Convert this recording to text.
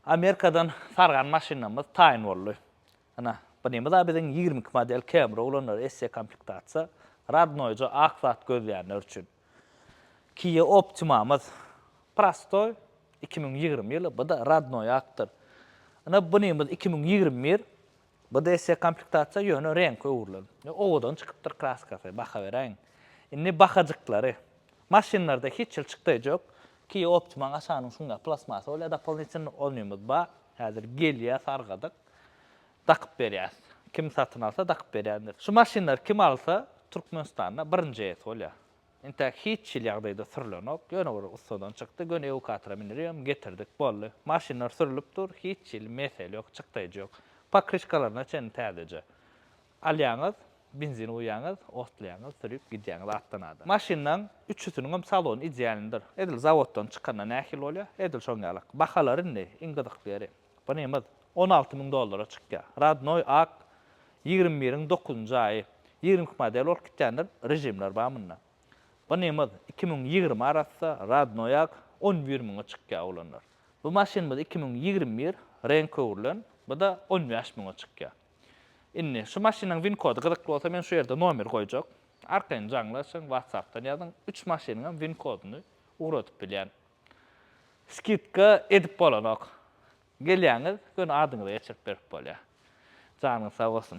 Amerikadan sargan maşynlarymyz taýyn boldy. Ana, bunymyz-a biziň 22 model Camry oglanlar SE komplektasiýa, radnoýja ak zat gözleýänler üçin. Kia Optimamyz prostoý 2020 ýyly, bu-da radnoý akdyr. Ana, bunymyz 2021, bu-da SE komplektasiýa, ýöne reňki öwrülen. Owadan çykypdyr kraskasy, baha beräýiň. Indi bahajyklary. Maşynlarda hiç hili çykdaýjy ýok. Kia Optimaň aşagynyň şunda plastmassa bolýar dopolynytelnyý, onymyz bar. Häzir gelýär sargadyk. Dakyp berýäs. Kim satyn alsa dakyp berýändir. Şu maşynlary kim alsa Türkmenistanda birinji eýesi bolýar. Intäk hiç hili ýagdaýda sürlenok. Ýöne bir ussadan çykdy, göni ewukatora mindirýem, getirdik, boldy. Maşynlar sürlüp dur, hiç hili mesele ýok, çykdaýjy ýok. Pokryşkalaryna çenli täzeje. Alýaňyz, benzin guýýaňyz, otlaýaňyz, sürüp gidýäňiz atdan ada. Maşynlaň üçüsiniňem salony idealnydyr. Edil zawoddan çykanda nähili bolýar, edil şoň ýalak. Bahalary indi iň gyzykly ýeri. Bunymyz 16 müň dollara çykýar. Radnoý ak 21-iň dokuzynjy aýy. 22 model bolup gitýändir, režimler bar munda. Bunymyz 2020 arassa, radnoý ak 11 müňe çykýar oglanlar. Bu maşynymyz 2021 reňk öwrülen, bu-da 15 müňe çykýar. Indi şu maşynyň win kody gyzykly bolsa men şu ýerde nomer goýjak. Arkaýyn jaňlaşyň, WhatsApp-dan ýazyň. Üç maşynyňam win koduny ugradyp bilýän. Skidka edip bolanok. Gelýäňiz, göni adyňyza geçirip berip bolýar. Janyňyz sag bolsun.